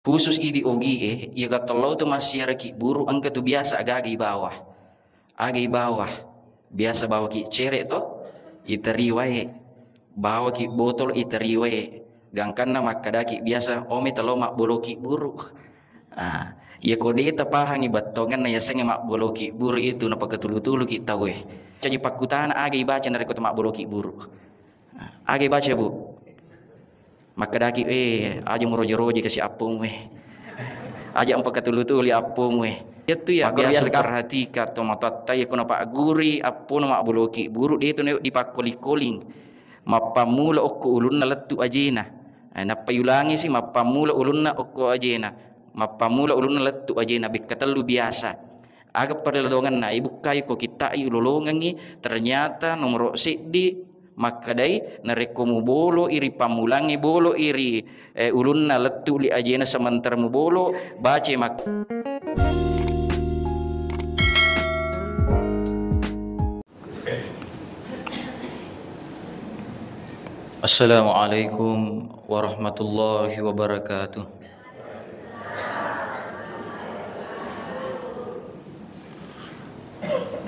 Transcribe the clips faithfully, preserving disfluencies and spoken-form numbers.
Khusus idi ogie, iya gattollau tu massiaraki buru engka tu biasa agaga ibawa. Aga ibawa? Biasa bawaki cere to, iteri wae. Bawaki botol iteri wae. Gangkanna makkadaki biasa, "Omi telo mabboloki buru." Ah, iya ko de tapahangi bettongenna yasengnge mabboloki buru itu napakatulu-tuluki tauwe. Caji pakkutana aga ibaca narekko to mabboloki buru. Aga baca, Bu? Makkedaki, "Eh, aja muroje-roje kasi appung we. Aja mpakatulu-tuli appung we." Iyatu ya biasa perhatikan to matoatta, iya ko napagguri appuna mabboloki buru, de tu dipakkoling-koling. Mappammula okko ulunna lettu ajena. Eh, nappa yulangi si mappammula ulunna okko ajena. Mappammula ulunna lettu ajena, bekka tellu biasa. Aga parelodongenna, ibukkai ko kitta'i ulolongengngi, ternyata nomoro seddi makkedai, narekko mubolo iri pammulangngi, bolo iri, eh, ulunna lettu li ajena sementara mubolo, baca mak-, Assalamualaikum warahmatullahi wabarakatuh.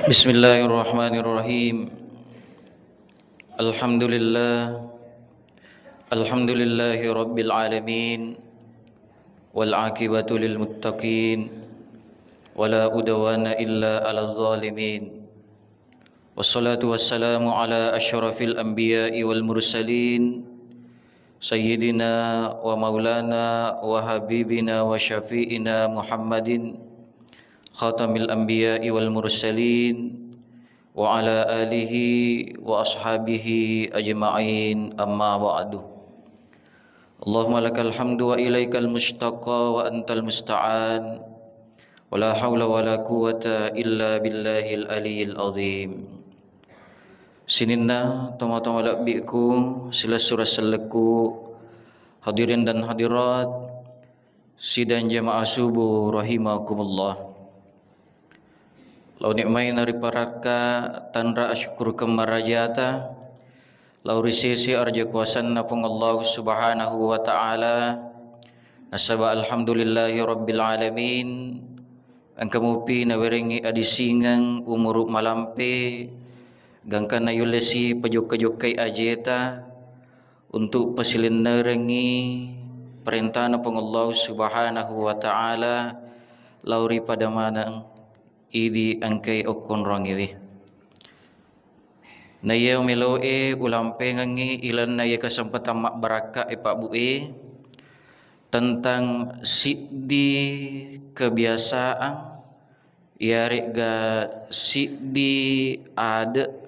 Bismillahirrahmanirrahim. Alhamdulillah. Alhamdulillahi rabbil alamin. Wal aqibatu lil muttaqin. Wala udwana illa alal zalimin. Wassalatu wassalamu ala asyrafil anbiya'i wal mursalin, sayyidina wa maulana wa habibina wa syafi'ina Muhammadin, khatamil anbiya'i wal mursalin, wa ala alihi wa ashabihi ajma'in, amma ba'du. Allahumma lakal hamdu wa ilaikal mustaqa wa antal musta'an. Wala haula wala quwwata illa billahil aliyil azim. Sininna tomatoa malebbiku, silessureng sellekku, hadirin dan hadirat, sidang jamaah subuh rahimakumullah. Lao nikmai nariparakka tanra asyukurkeng marajata, lao ri sese arja kuasanna Puang Allah Subhanahu wa Ta'ala. Nasaba alhamdulillahi rabbil alamin, engka mupi nawerengngi adisingeng umuru malampe, gangkanna yullesi pajokka-jokkai ajeta untuk pasilennerengngi perintana Puang Allah Subhanahu wa Ta'ala lao ri pada maneng idi engkai okkonrongiwi. Na iya meloe ulampengengngi ilenna iya kesempatan mabbarakka e, Pak Bu e, tentang siddi kebiasaan iyare'ga siddi ade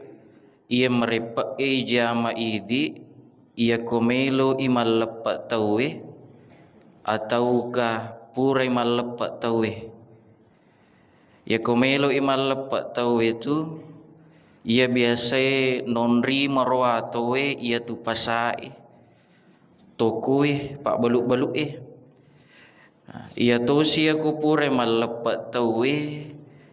iya mareppe'e jama idi, iyako meloi malleppe tauwe atauka purai malleppe tauwe. Iyako meloi malleppe tauwe tu, iya biasae nonri maroa tauwe iyatu pasae, tokoe, pabbalu-balu'e. Iya tosi iyako purai malleppe tauwe,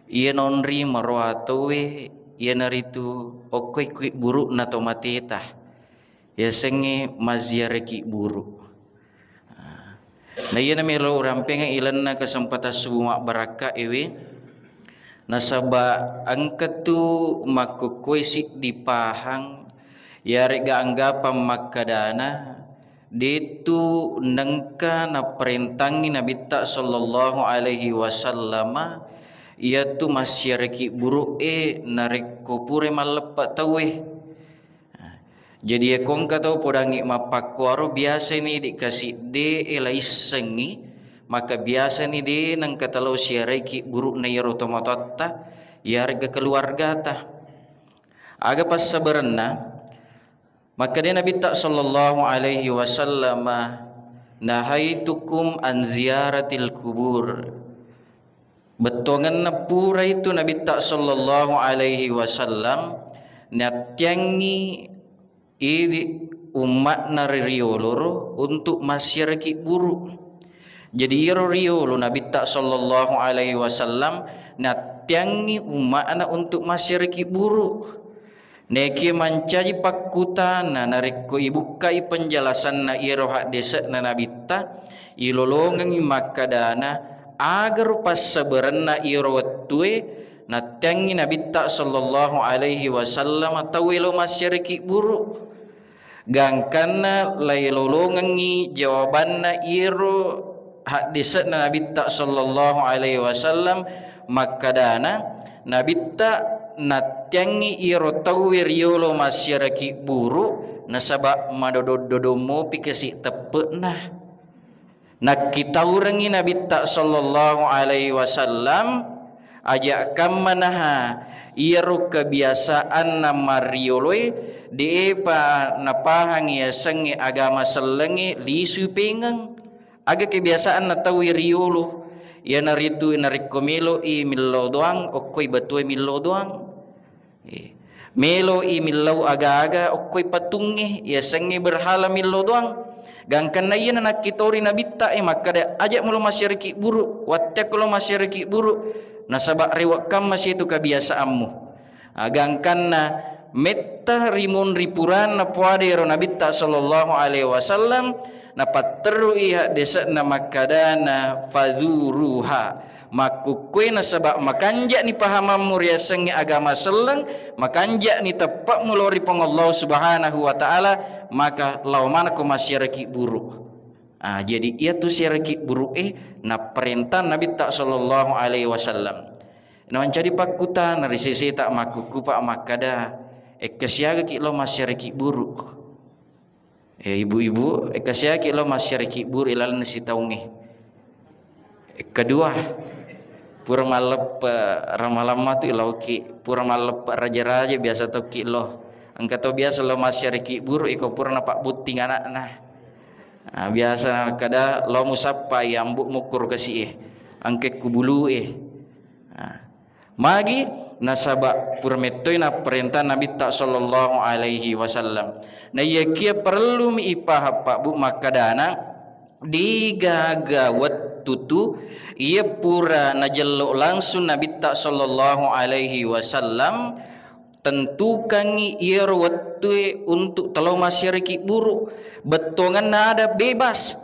iya nonri maroa tauwe, iyanaritu okko ikkuibburu'na to mateta, yasengnge mazziaraki buru. Na iyana melo urampengeng ilenna kesempatan subuh mabbarakka ewe, nasaba engka tu makkukkue siddi pahang, iyare'ga anggapang makkadana, detu nengka naparentangngi Nabitta sallallahu alaihi wasallama, iyatu massiaraki buru'e narekko pura malleppe tauwe. Jadi, iyako engka tau podangngi mappakkuaro, biasani idi kasidde'e laissengngi, maka biasani de nengka talao siaraiki buru'na iyaro tomatoatta, iyare'ga keluargata. Aga passabarenna? Makkeda Nabitta sallallahu alaihi wasallama, "Nahaitukum an ziyaratil kubur." Bettuangenna purai tu Nabitta sallallahu alaihi wasallam nattiangngi idi umma'na ri rioloro untuk massiaraki buru. Jadi, iyaro riolo Nabitta sallallahu alaihi wasallam nattiangngi umma'na untuk massiaraki buru. Naekiya mancaji pakkutana narekko ibukkai penjelasanna iyaro haddese'na Nabitta, ilolongengngi makkadana, agaro passabarenna iyaro wettue natteangngi Nabitta sallallahu alaihi wasallam tauwe lo massiareki buru. Gangkanna lailolongengngi jawabanna iyaro haddese'na Nabitta sallallahu alaihi wasallam makkadana, Nabitta natteangngi iyaro tauwe riyolo massiareki buru nasaba madodong-dodong mopi kasi teppe'na. Nakkitaurengngi Nabitta sallallahu alaihi wasallam, aja' kammanaha iyaro kebiasaanna marrioloe, de'epa napahangi yasengnge agama sellengnge, lisui pengeng. Aga kebiasaanna tauwe riyolo, iyanaritu narekko melo'i millau doang, okkoi batue millau doang. Eh, melo'i millau aga-aga okkoi patungnge, yasengnge berhala millau doang. Gangkanna iyana nakkitori Nabitta e makkada, aja' mulo massiareki buru, watteakko lo massiareki buru, nasaba rewe' kamma situ kebiasaanmu. Ah, gangkanna metta rimunri puranna puada ero Nabitta sallallahu alaihi wasallam, napatterui haddese'na makkadana, fazuruha. Makkukkue nasaba makanja'ni pahamammu riasengnge agama selleng, makanja'ni teppe'mu lao ri Puang Allah Subhanahu wa Ta'ala, maka lao manakko massiareki buru. Ah, jadi iyatu siareki buru e naparenta Nabitta sallallahu alaihi wasallam. Namancaji pakkutana ri seseta makkukkupa makkada, ekka siagaki lao massiareki buru. Eh, ibu-ibu, ekka siaki lo massiareki buru ilalenna sitaungnge. Kedua, pura malleppe ramalamma tu ilauki, pura malleppe raja-raja biasa tokki lo. Engka to biasa lo massiareki buru iko pura napabbutting anakna. Ah, biasa kada lo musappai ambu mukkuru kasi e, angke kubulu e. Ah. Magi? Nasaba pura mettoi napparenta Nabitta sallallahu alaihi wasallam. Naiyakia parellumi ipahang pabbu makkadana, degaga wettu tu iya pura najello langsung Nabitta sallallahu alaihi wasallam tentukangngi iyaro wettue untuk talo massiareki buru. Bettuangenna ada bebas.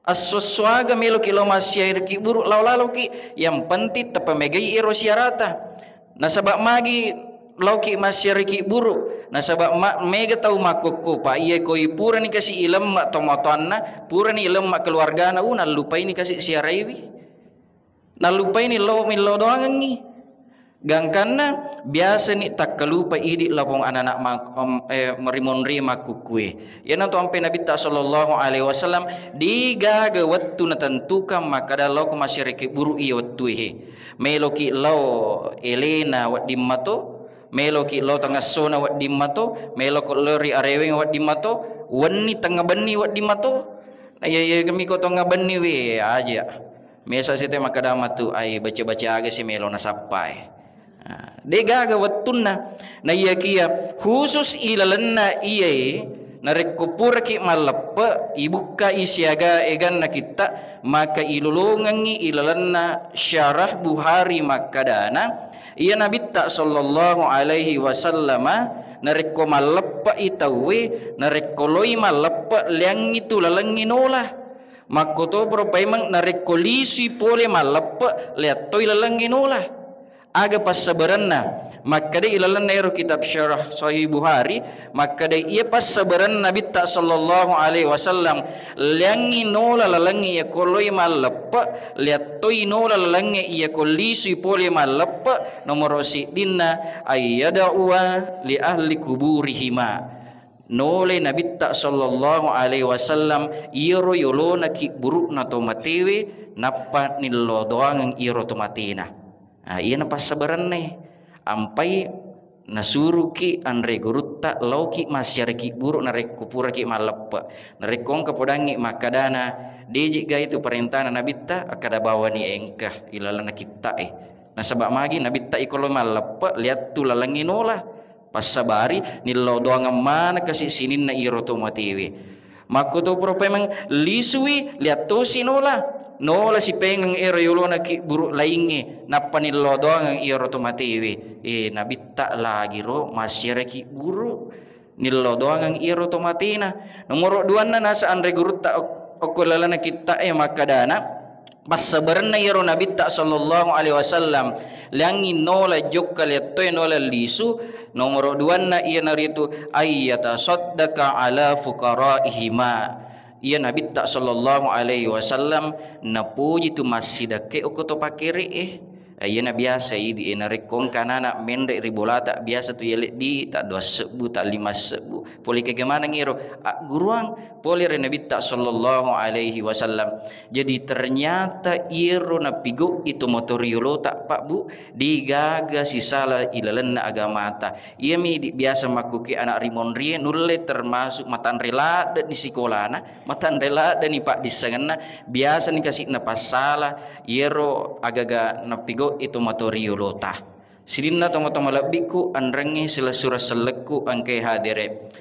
Esso-esso aga meloki lao massiareki buru, lao laloki. Yang penting tapamegai ero siarata. Nasaba magi laoki massiareki buru? Nasaba ma-, mega tau makkokko, pa iya koi purani kasi ilemma tomatoanna, purani ilemma keluargana, uh, nallupaini kasi siaraiwi. Nallupaini lao millau doangengngi. Gangkanna biasani takkalupa idi lapong anak-anak ma-, em, eh, rimonri makkukkue. Iyanatu ampe Nabitta sallallahu alaihi wasallam, degaga wettu natentukan makkada lao ko massiareki buru iya wettue he. Meloki lao elena wedding mato, meloki lao tangessona wedding mato, meloko lao ri areweng wedding mato, wenni tengnga benni wedding mato. Na iya, iya miko tengnga benni we aja. Mesa site makkada matu, ai baca-baca aga si melo nasappai. Ah, degaga wettunna. Naiyakia khusus ilalenna iyae, narekko puraki malleppe, ibukkai siaga eganna kitta, maka ilolongengngi ilalenna Syarah Bukhari makkadana, iya Nabitta sallallahu alaihi wasallama narekko malleppe'i tauwe, narekko loi malleppe, leangngi tu lalengngi nola. Makkotoparo paimeng narekko lisui pole malleppe, leattoi lalengnge nola. Aga passabarenna? Makkeda ilalenna ero kitab Syarah Sahih Bukhari, makkeda iya passabarenna Nabitta sallallahu alaihi wasallam, leangngi nola lalengnge iya ko loi malleppe, leattoi nola lalengnge iya ko lisui pole malleppe, nomoro siddinna ayyada'uwa li ahli kuburihima. Nolai Nabitta sallallahu alaihi wasallam iyaro yolona kibburu'na to matewe, nappa nillo doangeng iyaro to matena. Ah, iyana passabarenna e. Ampai nasuruki anre gurutta lauki massiara kibburu narekko puraki malleppe. Narekko engka podangngi makkadana, deje ga itu parentana Nabitta, akkada bawani engka ilalenna kitta e. Nasaba magi Nabitta iko lo malleppe, liattu lalengnge nola. Passabari, nillau doangeng maneng kasi sininna iro to matewe. Makkutopuro paimeng lisui, liattosi nola. Nola sipengeng ero yolona kibburu laingnge, nappa nillodoangeng iyaro to matewe. Eh, nabitta lagiro massiara kibburu. Nillodoangeng iyaro to matena. Nomoro duanna nasa anre gurutta ok-, okko lalana kitta e makkadana, passabarenna iyaro nabitta sallallahu alaihi wasallam, liangngi nola jokka liattoe nola lisu. Nomoro duanna iyanaritu ayyatasaddaqa ala fuqaraihima. Iya nabitta sallallahu alaihi wasallam napoji tu massidakke okko to pakere e. Eh, iyana biasa idi e, narekko engka anana menre ri bolata, biasa tu yaledi ta dua sebbu, ta lima sebbu. Pole kega maneng ero agguruang pole ri nabitta sallallahu alaihi wasallam. Jadi ternyata iyaro napigau itu motor yolota, Pak Bu, digaga sisala ilalenna agamata. Iyami di biasa makkuki anak rimonrie nulle termasuk matanre ladde ni sikolana, matanre ladde ni paddissengenna, biasa ni kasi napassala iyaro agaga napigau itu motor yolota. Sininna tomatoa malebbiku anrengnge silessureng sellekku engkae hadere.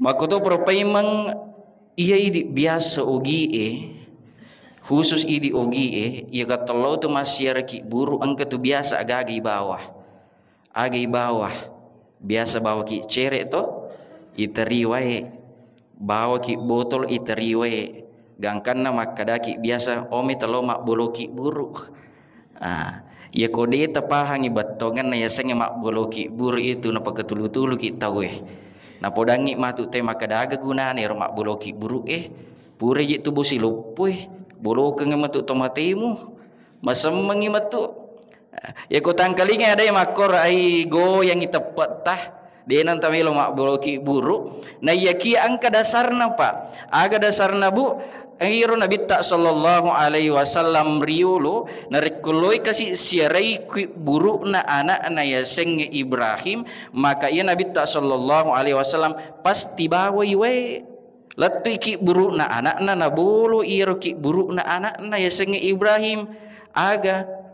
Makkutopuro paimeng iya idi biasa ogi e, khusus idi ogi e, iya gatello tu massiara kibburu engka tu biasa agaga ibawa. Aga ibawa? Biasa bawaki cere to, iteri wae. Bawaki botol iteri wae. Gangkanna makkadaki biasa, "Omi telo mabboloki buru." Ah, iya ko de tapahangi bettongenna yasengnge mabboloki buru itu napakatulu-tuluki tauwe. Napodangngi matu te makkada aga gunana ero mabboloki buru e. Pura je tu bosi loppo e. Bolokeng matu tomatemu. Masemmengi matu. Iya ko tangkalingai adae makkoro ai goyangi teppetta, de nanta melo mabboloki buru. Na iyakia engka dasarna, Pak. Aga dasarna, Bu? Iro Nabitta sallallahu alaihi wasallam riolo, narekko loi kasi siarai ki buru'na ana'na yasengnge Ibrahim, maka iya Nabitta sallallahu alaihi wasallam pasti bawai wae. Lettuiki buru'na ana'na, nabolo iyaro ki buru'na ana'na yasengnge Ibrahim. Aga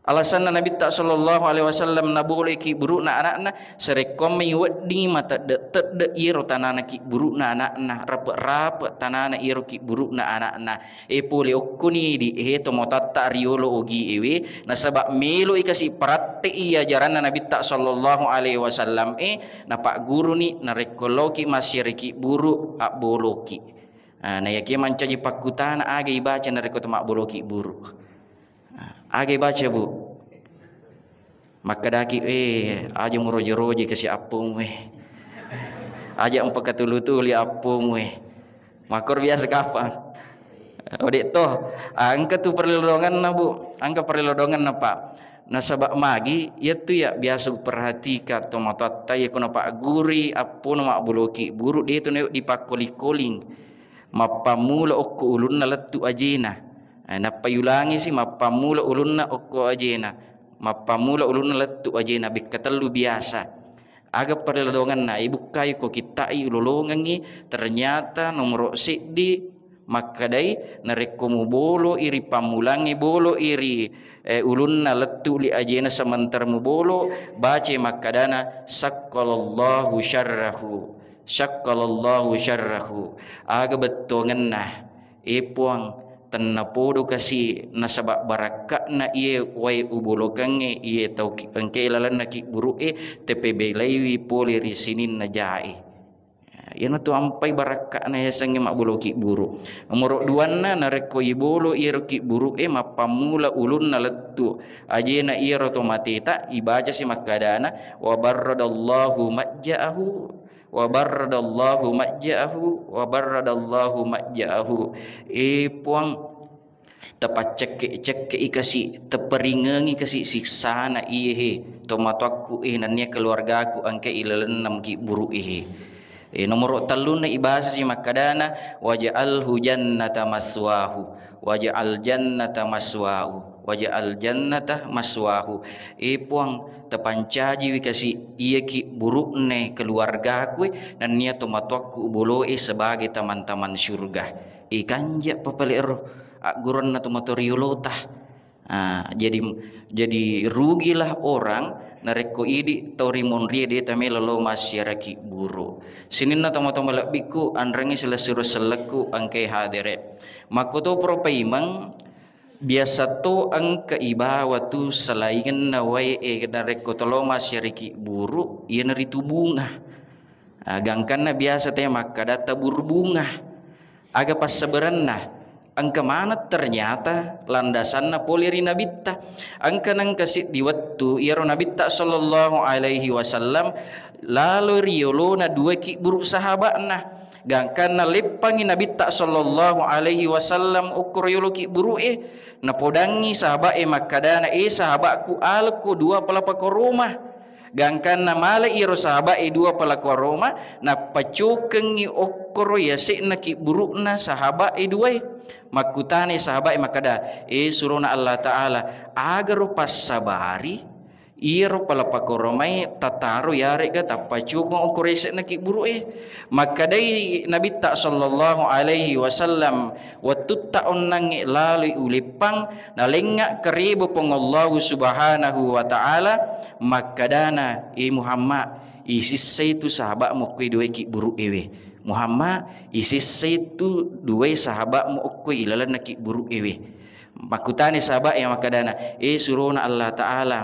alasanna Nabitta sallallahu alaihi wasallam naboleki buru'na ana'na, sarekkoammengngi weddingngi matedde-tedde iyaro tanana ki buru'na ana'na, rape-rape tanana iyaro ki buru'na ana'na. E pole okkoni di e tomatoatta riolo ogi ewe, nasaba meloi kasi paratte'i ajaranna Nabitta sallallahu alaihi wasallam e, napagguruni narekko laoki massiareki buru abboloki. Ah, nayakia mancaji pakkutana aga ibaca narekko to mabboloki buru. Aga ibaca, Bu? Makkedaki, "Eh, aja muroje-roje kasi appomu, eh. Aja mpakatulu-tuli appomu, eh." Makkoro biasa kapang. Ode to, ah, engka tu perlodonganna, Bu. Engka perlodonganna, Pak. Nasaba magi, iyatu ya biasa uperhatikan tomatoatta iya ko napagguri appona mabboloki buru, de tu nayo dipakkoling-koling. Mappammula okko ulunna lettu ajena. Eh, nappa yulangisi mappammula ulunna okko ajena, mappammula ulunna lettu ajena, bekka tellu biasa. Aga perlodonganna, ibukkai ko kitta'i ulolongengngi, ternyata nomoro seddi makkedai, narekko muboloi ri pammulangnge, boloi ri, eh, ulunna lettu li ajena sementara mubolo, bacai makkadana, "Sakkalallahu syarrahu, sakkalallahu syarrahu." Aga bettuangenna, E Puang, tennapodo kasi nasaba barakka'na iye wae ubolokengnge iye tau ki-, engkae lalenna kibburu'e, tepebelaiwi pole ri sininna jae. Iyanatu ampai barakka'na yasengnge mabbolo kibburu. Nomoro duanna, narekko ibolo iyaro kibburu'e, mappammula ulunna lettu ajena iyaro tomateta, ibacasi makkadana, "Wa barradallahu majja'ahu." Wa barradallahu majja'ahu, wa barradallahu majja'ahu. E Puang, tapaccekke-cekke'i kasi, teparingengi kasi siksana iye he, tomatoakku e, nennia keluargaku engka ilalenna mukibburu'e he. E, nomoro tellunna ibasasi makkadana, "Waj'alhu jannata maswahu, waj'al jannata maswahu, waj'al jannata maswahu." E Puang, tapancajiwi kasi iya kibburu'na keluargaku e, nennia tomatoakku uboloe sebagai taman-taman syurga. E, kanja papale ero agguruanna tomatoa riolota. Ah, jadi, jadi rugilah orang Narekko idi tau ri monrie de tamelo lo massiaraki buru. Sininna tomatoa malebbikku, anrengngi silessureng sellekku engkae hadere. Makkutoparo paimeng, biasa to engka ibawa tu salaingenna wae e narekko talo massiaraki buru, iyanaritu bunga. Ah, gangkanna biasa te makkada tabur bunga. Aga passabarenna? Engka maneng ternyata landasanna pole ri Nabitta. Engka nengka siddi wettu iyaro Nabitta sallallahu alaihi wasallam lalo ri yolona dua kibburu sahaba'na. Gangkanna leppangngi Nabitta sallallahu alaihi wasallam okkoro yolo kibburu'e, napodangngi sahaba'e makkadana, "E sahaba'ku, alako dua palapakoroma." Gangkanna mala iyaro sahaba'e dua palakoroma, nappacokengngi okkoro yase'na kibburu'na sahaba'e duae. Makkutanai sahaba'e makkada, "E surona Allah Ta'ala, agaro passabari iyaro palapakoromae tataro yare'ga tappacokeng okkoro yase'na kibburu'e?" Makkedai Nabitta sallallahu alaihi wasallam, "Wettutta onnangnge laloi uleppang, nalengnga karebo Puang Allahu Subhanahu wa Ta'ala, makkadana, 'E Muhammad, isissai tu sahaba'mu okkoe duae kibburu'e we. Muhammad, isissai tu duae sahaba'mu okkoe ilalenna kibburu'e we.'" Makkutani sahaba'e makkadana, "E surona Allah Ta'ala,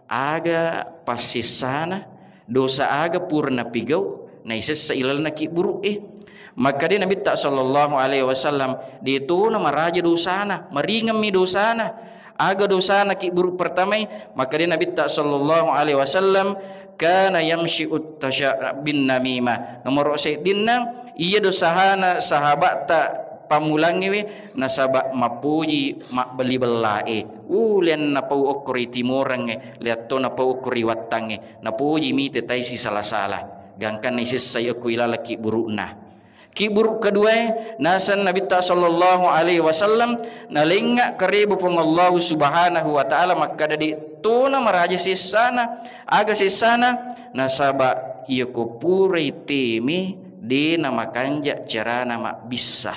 aga passessana, dosa aga pura napigau naisessa ilalenna kibburu'e?" Makkeda Nabitta sallallahu alaihi wasallam, "De tona maraja dosana, maringemmi dosana." Aga dosana kibburu pertamai? Makkeda Nabitta sallallahu alaihi wasallam, "Kana yamshi'ut tasya-, bin namimah." Nomoro seddinna, iya dosana sahaba'ta pammulangngewe, nasaba mapoji mabbelli-bellae. Ulian napau okko ri timorengnge, liatto napau okko ri wattangnge. Napoji mite tai sisala-sala. Gangkanna isessai okko ilaleng kibburu'na. Kibburu keduae, naseng Nabitta sallallahu alaihi wasallam, nalengnga karebo Puang Allahu Subhanahu wa Ta'ala makkada de tona maraja sessana. Aga sessana? Nasaba iyako purai teme de namakanja carana mabbissa.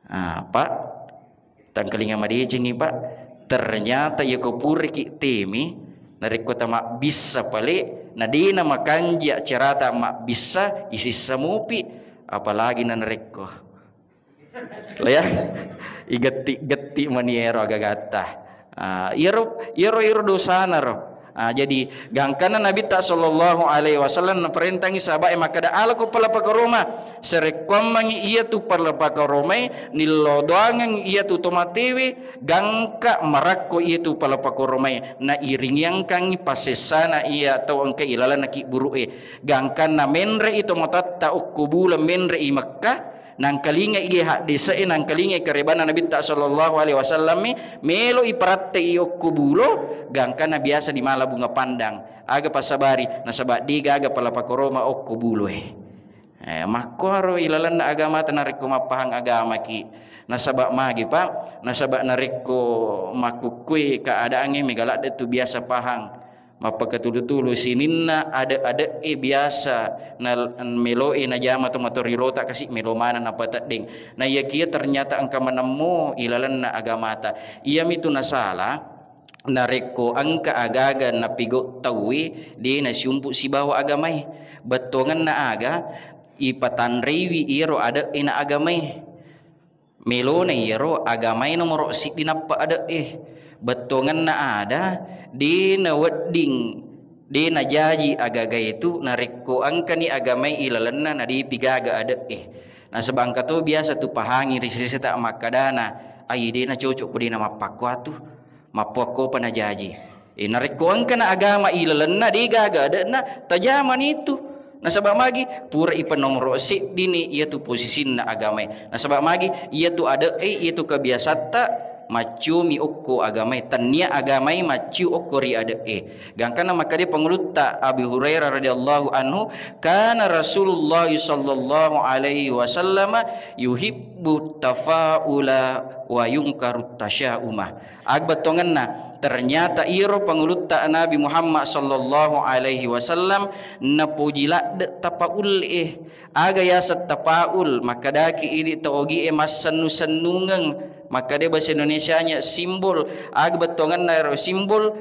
Ah, Pak, tangkalinga madecengngi, Pak. Ternyata iyako puraki teme, narekko tamabbissa pale, na de namakanja carata mabbissa, isissa mupi, apalagi na narekko. Lah ya, igetti-getti mani ero agagatta. Ah, iyaro, iyaro, iyaro dosana ro. Ah, jadi gangkanna Nabitta sallallahu alaihi wasallam naparentangi sahaba'e makkada, "Alako palapakoroma." Sarekkuammengngi iyatu palapakoromai, nillodoangeng iyatu tomatewe, gangka marakko iyatu palapakoromai, nairingiangkangngi passessana iya tau engka ilalenna kibburu'e. Gangkanna menre'i tomatatta okko buleng menre'i Mekkah, nangkalingai haddese e, nangkalingai karebanna Nabitta sallallahu alaihi wasallam e, melo iparattei okko bulo, gangkanna biasa di mala bunga pandang. Aga passabari? Nasaba de gaga palapakoroma okko bulo e. Eh, makkuaro ilalenna agamata narekko mappahang agamaki. Nasaba magi, Pak? Nasaba narekko makkukkue keadaangnge mega ladde tu biasa pahang. Mappakatulu-tulu sininna ade-ade'e biasa na meloe najama to matorilota kasi melo maneng napateddeng. Na iyakiya ternyata engka manemmu ilalenna agamata. Iyamitu nasala narekko engka agaga napigau tauwe de nasiumpu sibawa agamae. Bettuangenna aga ipatanreiwi iyaro ade'e na agamae. Melona iyaro agamae nomoro siddi nappa ade'e. Bettuangenna ada, de nawedding, de najaji agagae tu narekko engkani agamae ilalenna na depi gaga ade'e. Nasaba engka to biasa tu pahangi ri seseta makkadana, "Ai de nacocok ko de namappakkuatu." Mappuakkopa najaji. E, narekko engkana agama ilalenna, de gaga ade'na, tajamani tu. Nasaba magi? Pura ipanomoro seddini iyatu posisinna agamae. Nasaba magi? Iyatu ade'e, iyatu kebiasatta maccumi okko agamae. Tennia agamae macciu okko ri ade'e. Gangkanna makkeda pangulutta Abi Hurairah radhiyallahu anhu, "Kana Rasulullah sallallahu alaihi wasallam yuhibbu tafaula wa yungkaru tasyauma." Aga bettuangenna, ternyata iyaro pangulutta Nabi Muhammad sallallahu alaihi wasallam napoji ladde tapaulle. Aga yaseng tapaul? Makkedaki idi to ogie massennu-sennungeng. Makkeda bahasa Indonesianya simbol. Aga bettuangenna ero simbol?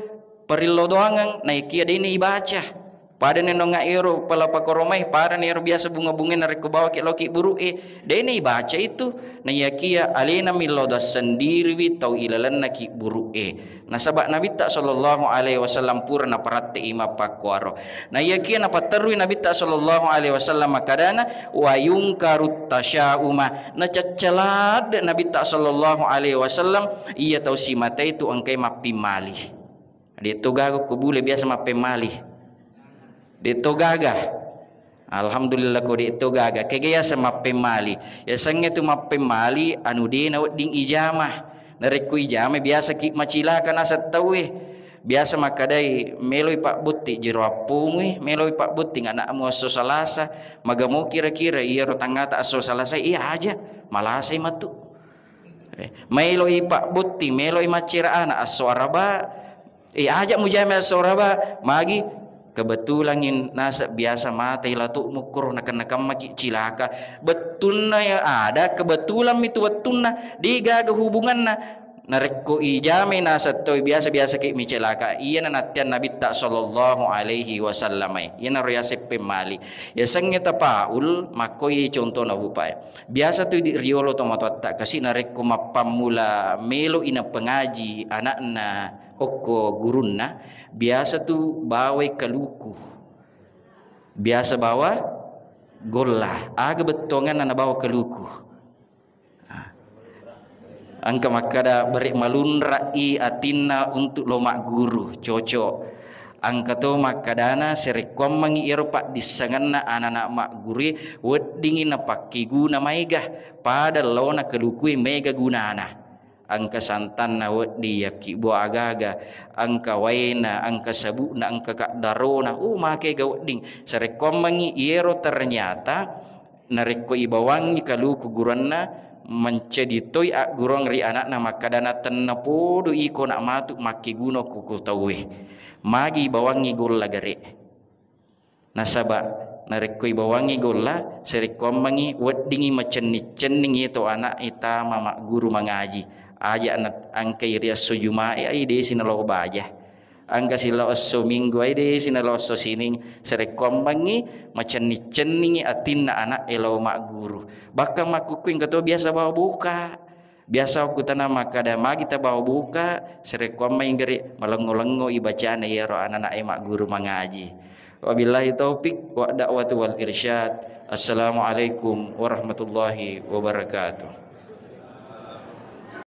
Parillodoangeng, naikia de'ni ibaca. Padani nonga ero pala pakoromai, padani ero biasa bunga-bungai narekko bawaki lao kibburu'e, de'ni ibaca itu. Naiyakia alena millodo sendiriwi tau ilalenna kibburu'e. Nasaba Nabitta sallallahu alaihi wasallam pura naparatte'i mappakkuaro. Naiyakia napatterui Nabitta sallallahu alaihi wasallam makkadana, "Wa yungkarut tasyauma." Nacaccaladde Nabitta sallallahu alaihi wasallam iya tau simatai tu engkai mappimmali. De'to gaga ko bule biasa mappemmali. De'to gaga. Alhamdulillah ko de'to gaga. Kega yaseng mappemmali? Yasengnge tu mappemmali anu de'na wedding ijama. Narekko ijama biasa ki macilaka naseng tauwe. Biasa makkadai, "Meloi pabbotti jero appomui, meloi pabbotti anakmu esso Salasa." Magamu kira-kira iyaro tangngata esso Salasa, iya aja, malasai matu. Eh, maeloi pabbotti, maeloi maccera ana esso Araba, eh, aja mujama esso Araba, magi kebetulan in naseng biasa matai latu mukkuro nakenna-kemmaki cilaka. Bettunna ya ada, kebetulan mitu wettunna, de'gaga hubunganna. Narekko ijamai naseng toi biasa-biasa ki micilaka, iyana natteang Nabitta sallallahu alaihi wasallam. Iyanaro yaseng pemmali. Yasengnge tafaul, makkoi contona bupae. Biasa tu idi riolo tomatoatta kasi narekko mappammula meloi napengaji anakna okko gurunna, biasa tu bawai kaluku. Biasa bawa golla. Aga bettuanganna nabawa kaluku? Ah. Engka makkada, "Bere malunrai atinna untuk lo magguru." Cocok. Engka to makkadana, "Sarekkuammengngi iyaro paddissengenna anana maggurue, weddingngi napakkeguna maega, pada laona kalukue maega gunana." Engka santanna wedding yakkibbo agaga, engka waena, engka sabukna, engka kaddarona, uh, makega wedding. Sarekkuammengngi iyaro ternyata narekko ibawangngi kaluku guranna, mencedi toi agguruang ri anakna makkadana, "Tennapodo iko nak matu makkeguna ko, ko tauwe. Magi ibawangngi golla gare." Nasaba narekko ibawangngi golla, sarekkuammengngi weddingngi macenning-cenning iyatu anak e tama magguru mangaji. Aja na engkai ri esso Jumae, ai desi nalao baja. Engka silao esso Minggu, ai desi nalao esso Sining. Sarekkuammengngi macenning-cenningngi atinna anak e lao magguru. Bahkan makkukku engka to biasa bawa buka. Biasa okkutana makkada, "Magi tabawa buka?" Sarekkuammengngi gare, malengngo-lengngo ibacana iyaro anana e magguru mangaji. Wabillahi taufik wa da'watu wal irsyad. Assalamualaikum warahmatullahi wabarakatuh.